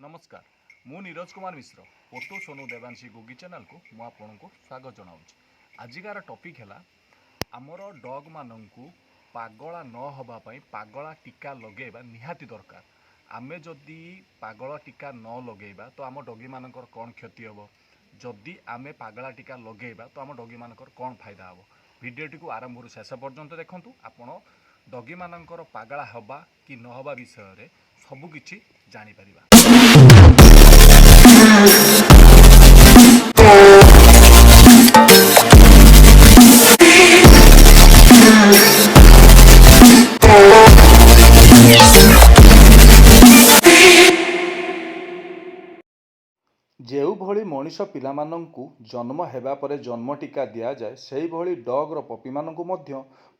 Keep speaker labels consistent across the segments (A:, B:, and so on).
A: ନମସ୍କାର, ମୁଁ ନିରୋଜ କୁମାର ମିଶ୍ର। ପୋଟୁ ସୋନୁ ଦେବାଂଶୀ ଗୁଗି ଚ୍ୟାନେଲକୁ ମୁଁ ଆପଣଙ୍କୁ ସ୍ୱାଗତ ଜଣାଉଛି। ଆଜିକାର ଟପିକ୍ ହେଲା, ଆମର ଡଗ୍ମାନଙ୍କୁ ପାଗଳା ନ ହେବା ପାଇଁ ପାଗଳା ଟୀକା ଲଗାଇବା ନିହାତି ଦରକାର। ଆମେ ଯଦି ପାଗଳ ଟୀକା ନ ଲଗାଇବା ତ ଆମ ଡଗିମାନଙ୍କର କ'ଣ କ୍ଷତି ହେବ? ଯଦି ଆମେ ପାଗଳା ଟୀକା ଲଗାଇବା ତ ଆମ ଡଗିମାନଙ୍କର କ'ଣ ଫାଇଦା ହେବ? ଭିଡ଼ିଓଟିକୁ ଆରମ୍ଭରୁ ଶେଷ ପର୍ଯ୍ୟନ୍ତ ଦେଖନ୍ତୁ। ଆପଣ ଡଗିମାନଙ୍କର ପାଗଳା ହେବା କି ନ ହେବା ବିଷୟରେ ସବୁକିଛି ଜାଣିପାରିବା।
B: ଯେଉଁଭଳି ମଣିଷ ପିଲାମାନଙ୍କୁ ଜନ୍ମ ହେବା ପରେ ଜନ୍ମ ଟୀକା ଦିଆଯାଏ, ସେହିଭଳି ଡଗ୍ର ପପିମାନଙ୍କୁ ମଧ୍ୟ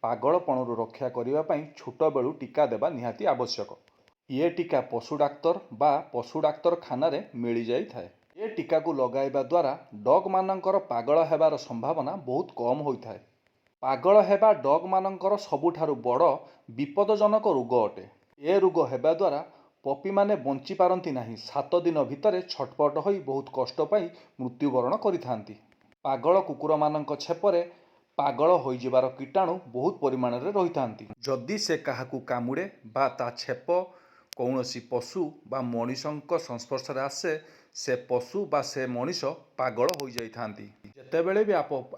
B: ପାଗଳପଣରୁ ରକ୍ଷା କରିବା ପାଇଁ ଛୋଟବେଳୁ ଟୀକା ଦେବା ନିହାତି ଆବଶ୍ୟକ। ଇଏ ଟୀକା ପଶୁ ଡାକ୍ତର ବା ପଶୁ ଡାକ୍ତରଖାନାରେ ମିଳିଯାଇଥାଏ। ଏ ଟୀକାକୁ ଲଗାଇବା ଦ୍ୱାରା ଡଗ୍ମାନଙ୍କର ପାଗଳ ହେବାର ସମ୍ଭାବନା ବହୁତ କମ୍ ହୋଇଥାଏ। ପାଗଳ ହେବା ଡଗ୍ମାନଙ୍କର ସବୁଠାରୁ ବଡ଼ ବିପଦଜନକ ରୋଗ ଅଟେ। ଏ ରୋଗ ହେବା ଦ୍ୱାରା ପପିମାନେ ବଞ୍ଚି ପାରନ୍ତି ନାହିଁ। 7 ଦିନ ଭିତରେ ଛଟପଟ ହୋଇ ବହୁତ କଷ୍ଟ ପାଇ ମୃତ୍ୟୁବରଣ କରିଥାନ୍ତି। ପାଗଳ କୁକୁରମାନଙ୍କ ଛେପରେ ପାଗଳ ହୋଇଯିବାର କୀଟାଣୁ ବହୁତ ପରିମାଣରେ ରହିଥାନ୍ତି। ଯଦି ସେ କାହାକୁ କାମୁଡ଼େ ବା ତା ଛେପ କୌଣସି ପଶୁ ବା ମଣିଷଙ୍କ ସଂସ୍ପର୍ଶରେ ଆସେ, ସେ ପଶୁ ବା ସେ ମଣିଷ ପାଗଳ ହୋଇଯାଇଥାନ୍ତି। ଯେତେବେଳେ ବି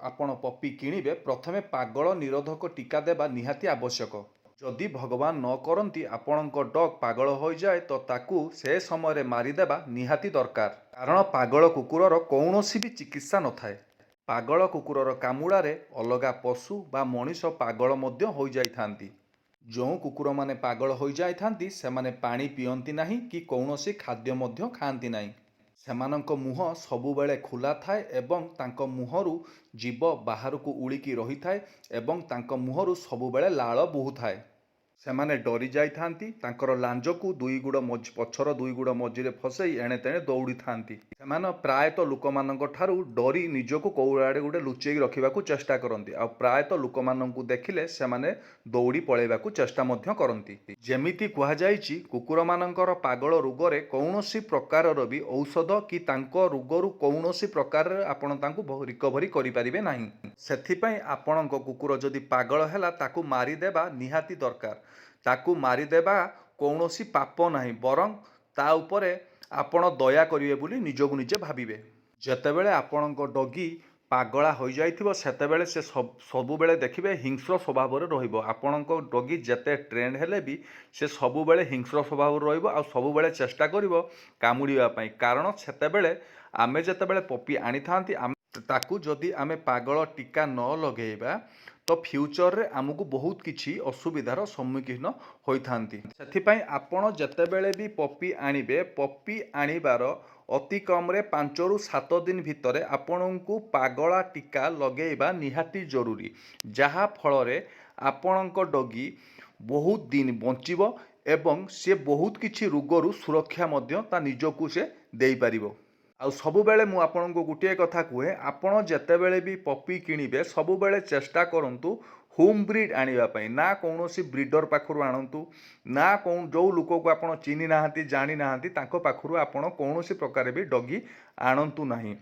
B: ଆପଣ ପପି କିଣିବେ, ପ୍ରଥମେ ପାଗଳ ନିରୋଧକ ଟୀକା ଦେବା ନିହାତି ଆବଶ୍ୟକ। ଯଦି ଭଗବାନ ନ କରନ୍ତି ଆପଣଙ୍କ ଡଗ୍ ପାଗଳ ହୋଇଯାଏ, ତ ତାକୁ ସେ ସମୟରେ ମାରିଦେବା ନିହାତି ଦରକାର। କାରଣ ପାଗଳ କୁକୁରର କୌଣସି ବି ଚିକିତ୍ସା ନଥାଏ। ପାଗଳ କୁକୁରର କାମୁଡ଼ାରେ ଅଲଗା ପଶୁ ବା ମଣିଷ ପାଗଳ ମଧ୍ୟ ହୋଇଯାଇଥାନ୍ତି। ଯେଉଁ କୁକୁରମାନେ ପାଗଳ ହୋଇଯାଇଥାନ୍ତି, ସେମାନେ ପାଣି ପିଅନ୍ତି ନାହିଁ କି କୌଣସି ଖାଦ୍ୟ ମଧ୍ୟ ଖାଆନ୍ତି ନାହିଁ। ସେମାନଙ୍କ ମୁହଁ ସବୁବେଳେ ଖୋଲା ଥାଏ ଏବଂ ତାଙ୍କ ମୁହଁରୁ ଜିଭ ବାହାରକୁ ଉଳିକି ରହିଥାଏ ଏବଂ ତାଙ୍କ ମୁହଁରୁ ସବୁବେଳେ ଲାଳ ବୋହୁଥାଏ। ସେମାନେ ଡରି ଯାଇଥାନ୍ତି। ତାଙ୍କର ଲାଞ୍ଜକୁ ଦୁଇ ଗୋଡ଼ ମଝି, ପଛର ଦୁଇ ଗୋଡ଼ ମଝିରେ ଫସେଇ ଏଣେ ତେଣେ ଦୌଡ଼ିଥାନ୍ତି। ସେମାନେ ପ୍ରାୟତଃ ଲୋକମାନଙ୍କ ଠାରୁ ଡରି ନିଜକୁ କୋଉଆଡ଼େ ଗୋଟେ ଲୁଚେଇକି ରଖିବାକୁ ଚେଷ୍ଟା କରନ୍ତି। ଆଉ ପ୍ରାୟତଃ ଲୋକମାନଙ୍କୁ ଦେଖିଲେ ସେମାନେ ଦୌଡ଼ି ପଳେଇବାକୁ ଚେଷ୍ଟା ମଧ୍ୟ କରନ୍ତି। ଯେମିତି କୁହାଯାଇଛି, କୁକୁରମାନଙ୍କର ପାଗଳ ରୋଗରେ କୌଣସି ପ୍ରକାରର ବି ଔଷଧ କି ତାଙ୍କ ରୋଗରୁ କୌଣସି ପ୍ରକାରରେ ଆପଣ ତାଙ୍କୁ ରିକଭରି କରିପାରିବେ ନାହିଁ। ସେଥିପାଇଁ ଆପଣଙ୍କ କୁକୁର ଯଦି ପାଗଳ ହେଲା, ତାକୁ ମାରିଦେବା ନିହାତି ଦରକାର। ତାକୁ ମାରିଦେବା କୌଣସି ପାପ ନାହିଁ, ବରଂ ତା ଉପରେ ଆପଣ ଦୟା କରିବେ ବୋଲି ନିଜକୁ ନିଜେ ଭାବିବେ। ଯେତେବେଳେ ଆପଣଙ୍କ ଡଗି ପାଗଳା ହୋଇଯାଇଥିବ, ସେତେବେଳେ ସେ ସବୁବେଳେ ଦେଖିବେ ହିଂସ୍ର ସ୍ୱଭାବରେ ରହିବ। ଆପଣଙ୍କ ଡଗି ଯେତେ ଟ୍ରେଣ୍ଡ ହେଲେ ବି ସେ ସବୁବେଳେ ହିଂସ୍ର ସ୍ୱଭାବରେ ରହିବ ଆଉ ସବୁବେଳେ ଚେଷ୍ଟା କରିବ କାମୁଡ଼ିବା ପାଇଁ। କାରଣ ସେତେବେଳେ ଆମେ ଯେତେବେଳେ ପପି ଆଣିଥାନ୍ତି, ଆମେ ତାକୁ ଯଦି ଆମେ ପାଗଳ ଟୀକା ନ ଲଗେଇବା, ତ ଫ୍ୟୁଚରରେ ଆମକୁ ବହୁତ କିଛି ଅସୁବିଧାର ସମ୍ମୁଖୀନ ହୋଇଥାନ୍ତି। ସେଥିପାଇଁ ଆପଣ ଯେତେବେଳେ ବି ପପି ଆଣିବେ, ପପି ଆଣିବାର ଅତି କମରେ 5ରୁ 7 ଦିନ ଭିତରେ ଆପଣଙ୍କୁ ପାଗଳା ଟୀକା ଲଗେଇବା ନିହାତି ଜରୁରୀ, ଯାହା ଫଳରେ ଆପଣଙ୍କ ଡଗି ବହୁତ ଦିନ ବଞ୍ଚିବ ଏବଂ ସେ ବହୁତ କିଛି ରୋଗରୁ ସୁରକ୍ଷା ମଧ୍ୟ ତା ନିଜକୁ ସେ ଦେଇପାରିବ। ଆଉ ସବୁବେଳେ ମୁଁ ଆପଣଙ୍କୁ ଗୋଟିଏ କଥା କୁହେ, ଆପଣ ଯେତେବେଳେ ବି ପପି କିଣିବେ, ସବୁବେଳେ ଚେଷ୍ଟା କରନ୍ତୁ ହୋମ୍ ବ୍ରିଡ୍ ଆଣିବା ପାଇଁ। ନା କୌଣସି ବ୍ରିଡର ପାଖରୁ ଆଣନ୍ତୁ, ନା କେଉଁ ଯେଉଁ ଲୋକକୁ ଆପଣ ଚିହ୍ନି ନାହାନ୍ତି, ଜାଣି ନାହାନ୍ତି, ତାଙ୍କ ପାଖରୁ ଆପଣ କୌଣସି ପ୍ରକାର ବି ଡଗି ଆଣନ୍ତୁ ନାହିଁ।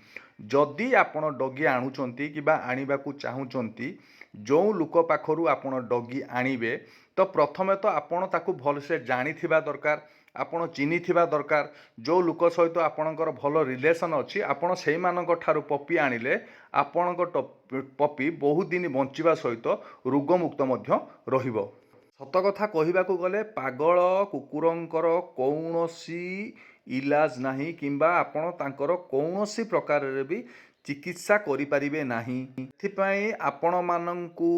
B: ଯଦି ଆପଣ ଡଗି ଆଣୁଛନ୍ତି କିମ୍ବା ଆଣିବାକୁ ଚାହୁଁଛନ୍ତି, ଯେଉଁ ଲୋକ ପାଖରୁ ଆପଣ ଡଗି ଆଣିବେ, ତ ପ୍ରଥମେ ତ ଆପଣ ତାକୁ ଭଲସେ ଜାଣିଥିବା ଦରକାର, ଆପଣ ଚିହ୍ନିଥିବା ଦରକାର। ଯେଉଁ ଲୋକ ସହିତ ଆପଣଙ୍କର ଭଲ ରିଲେସନ୍ ଅଛି, ଆପଣ ସେଇମାନଙ୍କ ଠାରୁ ପପି ଆଣିଲେ ଆପଣଙ୍କ ପପି ବହୁତ ଦିନ ବଞ୍ଚିବା ସହିତ ରୋଗମୁକ୍ତ ମଧ୍ୟ ରହିବ। ସତ କଥା କହିବାକୁ ଗଲେ ପାଗଳ କୁକୁରଙ୍କର କୌଣସି ଇଲାଜ ନାହିଁ କିମ୍ବା ଆପଣ ତାଙ୍କର କୌଣସି ପ୍ରକାରରେ ବି ଚିକିତ୍ସା କରିପାରିବେ ନାହିଁ। ସେଥିପାଇଁ ଆପଣମାନଙ୍କୁ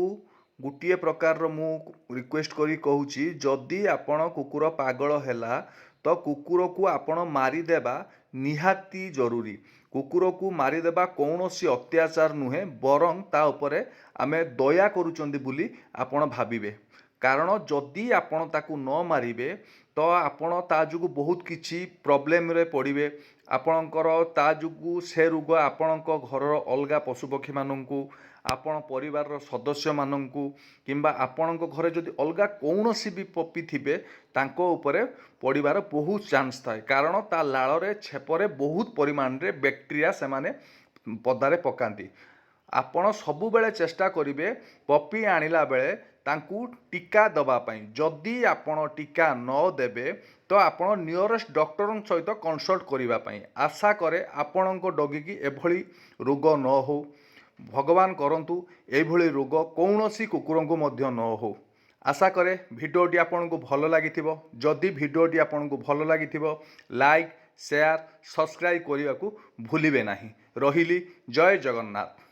B: ଗୋଟିଏ ପ୍ରକାରର ମୁଁ ରିକ୍ୱେଷ୍ଟ କରି କହୁଛି, ଯଦି ଆପଣ କୁକୁର ପାଗଳ ହେଲା ତ କୁକୁରକୁ ଆପଣ ମାରିଦେବା ନିହାତି ଜରୁରୀ। କୁକୁରକୁ ମାରିଦେବା କୌଣସି ଅତ୍ୟାଚାର ନୁହେଁ, ବରଂ ତା ଉପରେ ଆମେ ଦୟା କରୁଛନ୍ତି ବୋଲି ଆପଣ ଭାବିବେ। କାରଣ ଯଦି ଆପଣ ତାକୁ ନ ମାରିବେ ତ ଆପଣ ତା ଯୋଗୁଁ ବହୁତ କିଛି ପ୍ରୋବ୍ଲେମରେ ପଡ଼ିବେ। ଆପଣଙ୍କର ତା ଯୋଗୁଁ ସେ ରୋଗ ଆପଣଙ୍କ ଘରର ଅଲଗା ପଶୁପକ୍ଷୀମାନଙ୍କୁ, ଆପଣ ପରିବାରର ସଦସ୍ୟମାନଙ୍କୁ କିମ୍ବା ଆପଣଙ୍କ ଘରେ ଯଦି ଅଲଗା କୌଣସି ବି ପପି ଥିବେ, ତାଙ୍କ ଉପରେ ପଡ଼ିବାର ବହୁତ ଚାନ୍ସ ଥାଏ। କାରଣ ତା ଲାଳରେ, ଛେପରେ ବହୁତ ପରିମାଣରେ ବ୍ୟାକ୍ଟେରିଆ ସେମାନେ ପଦାରେ ପକାନ୍ତି। ଆପଣ ସବୁବେଳେ ଚେଷ୍ଟା କରିବେ ପପି ଆଣିଲା ବେଳେ ତାଙ୍କୁ ଟୀକା ଦେବା ପାଇଁ। ଯଦି ଆପଣ ଟୀକା ନ ଦେବେ, ତ ଆପଣ ନିୟରେଷ୍ଟ ଡକ୍ଟରଙ୍କ ସହିତ କନସଲ୍ଟ କରିବା ପାଇଁ। ଆଶା କରେ ଆପଣଙ୍କ ଡଗିକି ଏଭଳି ରୋଗ ନ ହଉ। ଭଗବାନ କରନ୍ତୁ ଏଇଭଳି ରୋଗ କୌଣସି କୁକୁରଙ୍କୁ ମଧ୍ୟ ନ ହଉ। ଆଶା କରେ ଭିଡ଼ିଓଟି ଆପଣଙ୍କୁ ଭଲ ଲାଗିଥିବ। ଯଦି ଭିଡ଼ିଓଟି ଆପଣଙ୍କୁ ଭଲ ଲାଗିଥିବ, ଲାଇକ୍, ସେୟାର, ସବସ୍କ୍ରାଇବ୍ କରିବାକୁ ଭୁଲିବେ ନାହିଁ। ରହିଲି, ଜୟ ଜଗନ୍ନାଥ।